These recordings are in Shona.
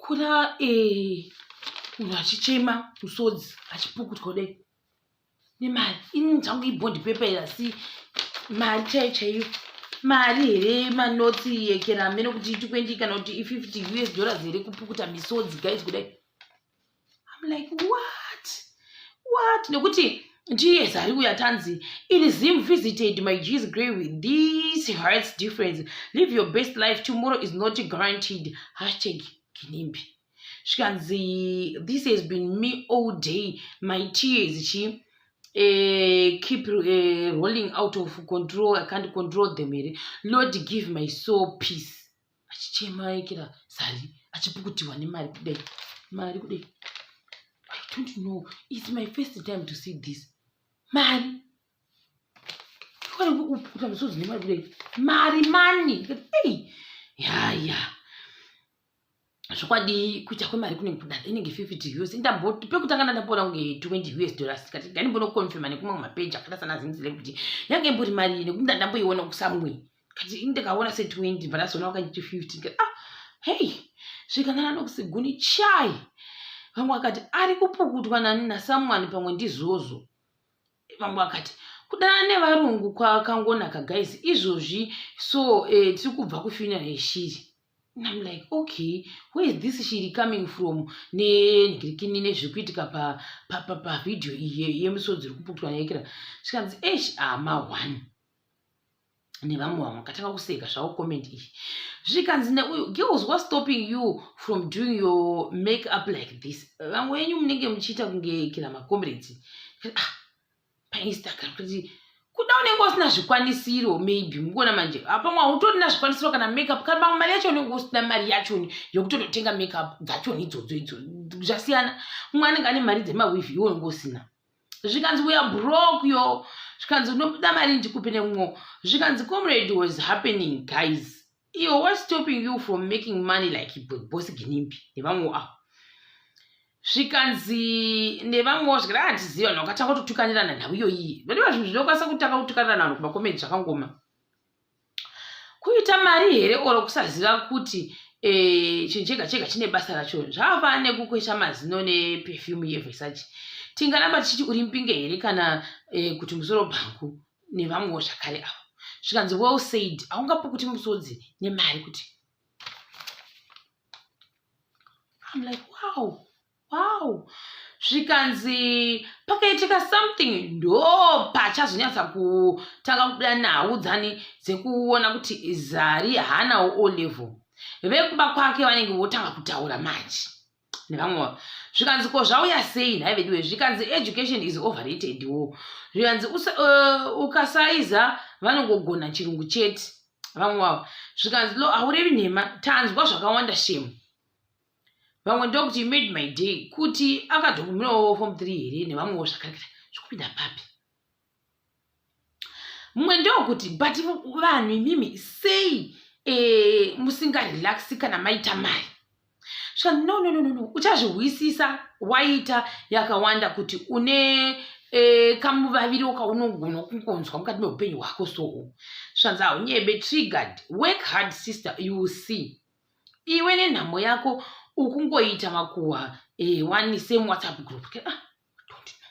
Kuna eh, munhu achichema musodzi achipukutwa kudai nemari. Ini dzangu ibond paper iri, asi mari chaiyo chaiyo mari here? Manotsi yekera hamene kuti i20 kana kuti i50 US dollars here kupukuta misodzi, guys, kudai. I'm like, what, what? Nekuti ndiye Zari uya tanzi in Zim visited my G's grave. This hurts difference. Live your best life, tomorrow is not guaranteed. #Ginimbi. Zvikanzi, this has been me all day, my tears chi keep rolling out of control. I can't control them here. Lord, give my soul peace. Achichema ekera Zari achipukutiwa nemari kudai, mari kudai. I don't know, it's my first time to see this. Mari kuta misodzi nemari kudai, mari mani. Ei, yaya, zvokwadi kuita kwemari kunenge kudada. Inenge 50 US. Pekutanga ndamboona kunge 20 US dollars. Kati ndandimbonoconfirma nekumwe mapeji akaita sana Zimzile kuti yange imbori mari, nekuti ndandamboiona kusamwe. Kati ndikaona se20, but azoona wakanditi 50. Ndikati, ah, hei. Zvikanana nokusiguni chai. Vamwe vakati ari kupukutwa nani nasomeone, pamwe ndizvozvo. Vamwe vakati kudanana nevarungu kwakangonaka, guys, izvozvi. So tiri kubva kufuneral yeshiri. And I'm like, okay, where is this shiri coming from? Nenhirikini nezviri kuitika pavhidhiyo iyi yemisodzi iri kupukutwa neyekera. Zvikanzi, esh, ama one nevamwe vamwe vakatanga kuseka zvavo comment iyi. Zvikanzi neuyu, girls, what's stopping you from doing your make up like this? Vamwe venyu munenge muchiita kunge kira macomrades, ah, paInstagram kuti kuda unenge usina zvikwanisiro. Maybe mukuona manje pamwe hautorina zvikwanisiro kana makeup, kana pamwe mari yacho unenge usina, mari yacho yokutototenga makeup dzachoni idzodzo idzo. Zvasiyana, mumwe anenge ane mari dzemaweave, iwe unenge usina. Zvikanzi, we are broke yo. Zvikanzi, unobuda mari ndikupe nemumwe. Zvikanzi, comrade was happening, guys. Iyo, what's stopping you from making money like Boss Ginimbi nevamwewo avo? Zvikanzi nevamwewo, zvikati hatizivi. Vanhu vakatanga kutotukanirana nhau iyoyi. Vadiwa zvinhu zvinokwanisa kutanga kutukanirana vanhu kumacomments. Zvakangoma kuita mari here oro kusaziva kuti chinhu chega chega chine basa racho? Zvakafanana nekukwesha mazino neperfume yeVersace. Tingaramba tichiti uri mbinge here kana kuti musoro bhangu? Nevamwewo zvakare avo. Zvikanzi, well said, haungapukuti musodzi nemari kuti. I'm like, wow. Zvikanzi pakaitika something, ndo pachazonyatsa kutanga kubuda nhau dzani dzekuona kuti Zari haanawo O level. Vekumba kwake vanenge votanga kutaura manje nevamwe. Zvikanzi, ko zvauya sei nhai veduwe? Zvikanzi, education is overrated wo. Zvikanzi, ukasaiza vanongogona chirungu chete vamwe vavo. Zvikanzi, lo, haurevi nhema, tanzwa zvakawanda shemu. Vamwe ndokuti, made my day, kuti akadhokumirawo form 3 here? Nevamwewo zvakareketa zvikupinda papi. Mumwe ndokuti, but vanhu imimi sei musingarelaxi kana maita mari? Zvikanzi, no, no, no, no, no, uchazvihwisisa waita yakawanda kuti une kamuvaviro kaunogona kungonzwa mukati meupenyu hwako. So zvikanzi, haunyebe, triggered. Work hard, sister, you will see. Iwe nenhamo yako ukungoita makuhwa one same WhatsApp group. Ah, don't know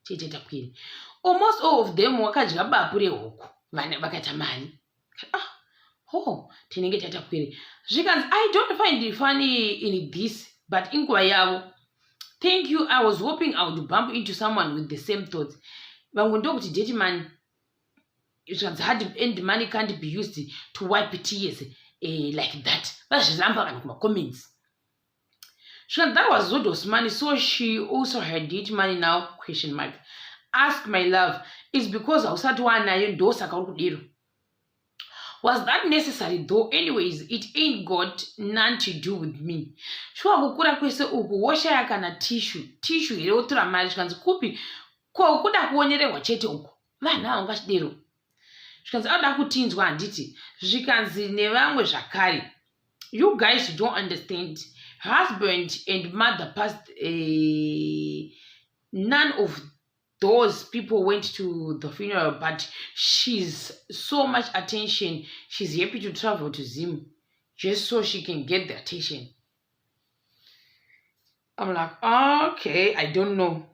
chete takwiri. Almost all of them wakadya bapu rehuku vakaita mari. Ah, ho, tinenge taita kwiri. Zvikanzi, I don't find it funny in this, but inguva yavo. Thank you, I was hoping I would bump into someone with the same thoughts. Vamwe ndokuti, dirty money. Zvikanzi, hard earned money can't be used to wipe tears like that. Vazviramba vanhu kumacomments. Zvikanzi, that was Zodos money, so she also had it money now, question mark. Ask my love, is because hausati wanayo, ndosaka uri kudiro. Was that necessary though? Anyways, it ain't got none to do with me. Shuwa, kukura kwese uku woshaya kana tissue, tissue here, wotora mari? Zvikanzi, kupi ko kuda kuonererwa chete uku, vanhu ava ungachidero. Zvikanzi, anoda kutinzwa handiti? Zvikanzi nevamwe zvakare, you guys don't understand. Husband and mother passed, none of those people went to the funeral, but she's so much attention. She's happy to travel to Zim just so she can get the attention. I'm like, okay, I don't know.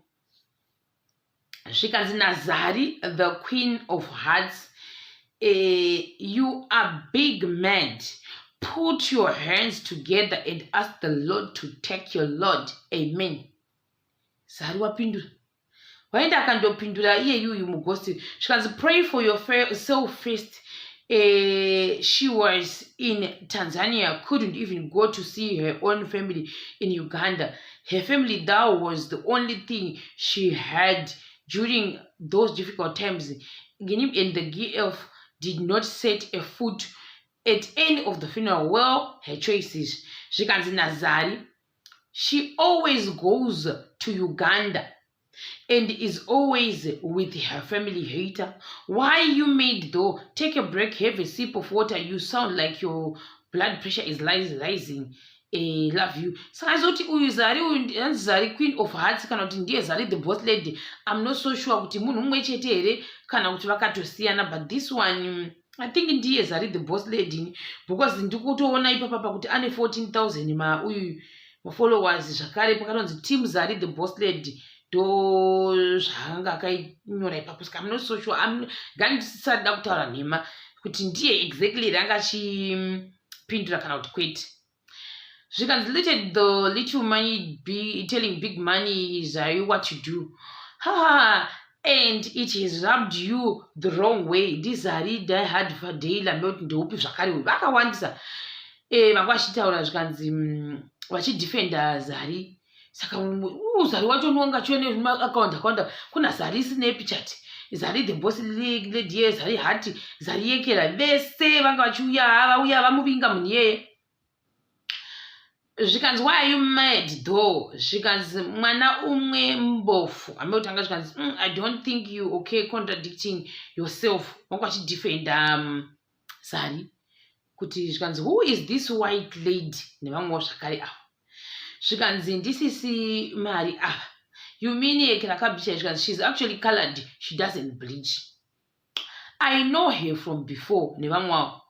Zvikanzi naZari the Queen of Hearts, you are big mad. Put your hands together and ask the Lord to take your Lord. Amen. Zari wapindura, waenda akandopindura iye yuyu mugosi. Zvikanzi, pray for yourself first. She was in Tanzania, couldn't even go to see her own family in Uganda. Her family, that was the only thing she had during those difficult times. Ginim and the GF did not set a foot at any of the funeral. Well, her choices. Zvikanzi naZari, she always goes to Uganda and is always with her family. Hater, why you made though? Take a break, have a sip of water. You sound like your blood pressure is rising. Love you. Saka azoti uyu Zari uyu anzi Zari Queen of Hearts kana kuti ndiye Zari the Boss Lady, I'm not so sure kuti munhu mumwe chete here kana kuti vakatosiyana, but this one, I think ndiye Zari the Boss Lady, because ndikutoona ipapapa kuti ane 14,000 mauyu mafollowers. Zvakare pakatonzi Team Zari the Boss Lady, ndo zvaanga akainyora ipapo. Saka I'm not so sure, ngandisada kutaura nhema kuti ndiye exactly ranga achipindura kana kuti kwete. Zvikanzi, let the little money be telling big money Zari what to do. Ha, and it has rubbed you the wrong way. NdiZari Die Hard Fadela kuti ndeupi zvakare uyu? Vakawandisa vanga vachitaura. Zvikanzi vachidefenda Zari. Saka Zari wacho nowanga achione maakaundi akawanda. Kuna Zari Snapchat, Zari the Boss Lady, Zari Hati, Zari Yekera, vese vanga vachiuya, vauya vamuvinga munhu iyeye. Zvikanzi, why are you mad though? Zvikanzi, mwana umwe mbofu amekutanga. Zvikanzi, I don't think you okay, contradicting yourself. Wanga vachidefenda Zari kuti. Zvikanzi, who is this white lady? Nevamwewo zvakare ava. Zvikanzi, ndisisi mari ava. You mean Yekera kabhicha? Zvikanzi, she's actually colored, she doesn't bleach. I know her from before. Nevamwe avo.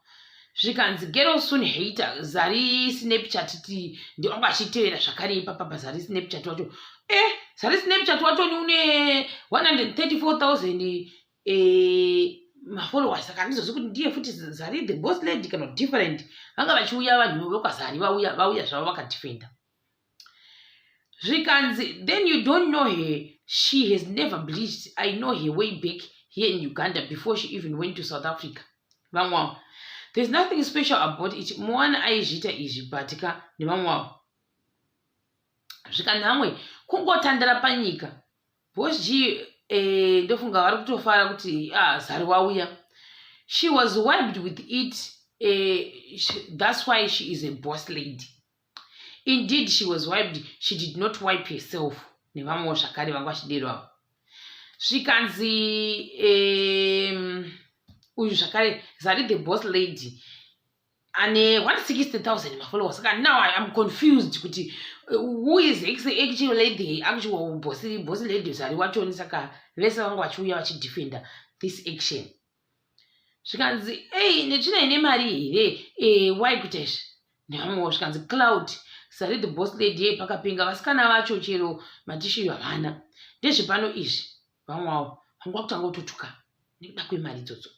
Zvikanzi, get off soon, hater. Zari Snapchat ti ndiwanga achitevera zvakare ipapapa. Zari Snapchat wacho, Zari Snapchat wacho ni une 134,000 mafollowers. Saka handizozi kuti ndiye futi Zari the Boss Lady kana different. Vanga vachiuya vanhu vekwaZari, vauya, vauya zvavo vakadefenda. Zvikanzi, then you don't know her. She has never bleached. I know her way back here in Uganda before she even went to South Africa. Vamwe avo, there's nothing special about it. Muwana aizviita izvi, but ka nevamwe avo. Zvikanhamwe kungotandara panyika. Boss G, ndofunga vari kutofara kuti, ah, Zari wauya. She was wiped with it. That's why she is a boss lady. Indeed, she was wiped, she did not wipe herself. Nevamwewo zvakare vanga vachiderwawo. Zvikanzi, uyu zvakare Zari the Boss Lady ane 160,000 mafollowers. Saka now I am confused kuti who is actually the actual boss lady Zari wachoni. Saka vese vanga vachiuya vachidefenda this action. Zvikanzi, ei, netsvina ine mari here? Why kuita izvi? Nevamwewo. Zvikanzi, cloud Zari the Boss Lady yei pakapenga vasikana vacho, chero matishu havana. Ndezvepano izvi. Vamwe vavo vanga kutanga kutotuka nekuda kwemari idzodzo.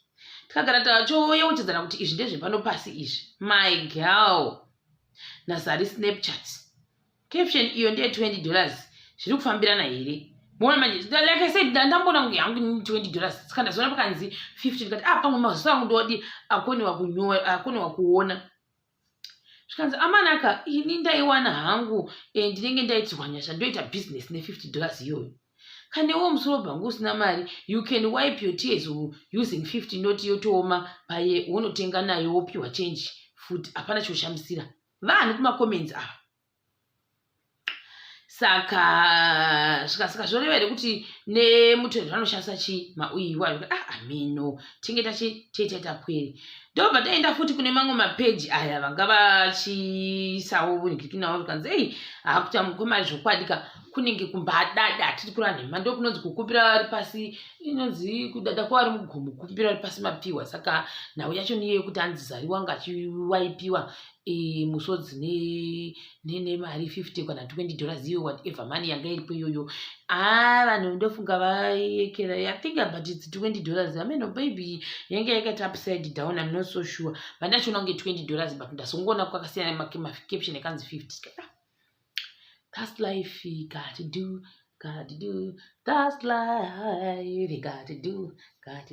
Tikagara tachoyeuchidzana kuti izvi ndezvepano pasi izvi. My girl naZari Snapchat, caption iyo ndeye $20, zviri kufambirana here? Muona manje, like I said, ndambona kunge hangu $20. Saka ndazoona pakanzi 50, ndikati, ah, pamwe mazuva angu ndodi akoniwa kunyora, akoniwa kuona. Zvikanzi, amanaka, ini ndaiwana hangu, ndinenge ndaitirwa nyasha, ndoita business ne$50 iyoyo. Kanewo musoro bhangu usina mari, you can wipe your tears using 50 noti, yotooma paye, wonotenga nayo, wopiwa change futi. Hapana choshamisira vanhu kumacomments ava. Saka zvoreva here kuti nemutorero vanoshandisa chi mauyiwa? Ah, ameno tinge tachi teitaita pwere. Ndobva taenda futi kune mamwe mapeji aya vanga vachiisawo ngikinavo, zvikanzi, "Ei, hakuta mukoma, zvokwadi ka kunenge kumbadada, hatiri kureva nhema. Ndo kunonzi kukumbira vari pasi, inonzi kudada kwavari mugomo, kukumbira vari pasi mapiwa." Saka nhau yacho niyo yekuti hanzi Zari wanga achiwaipiwa musodzi nemari 50 kana $20 iyo, whatever money yanga iripo iyoyo. A, vanhu ndofunga vayekera. I think about it's $20. I mean, maybe yange yakaita upside down, I'm not so sure, but ndachiona kunge $20, but ndazongoona kwakasiyana macaption ekanzi 50. That's life you got to do, got to do. That's life you got to do, got to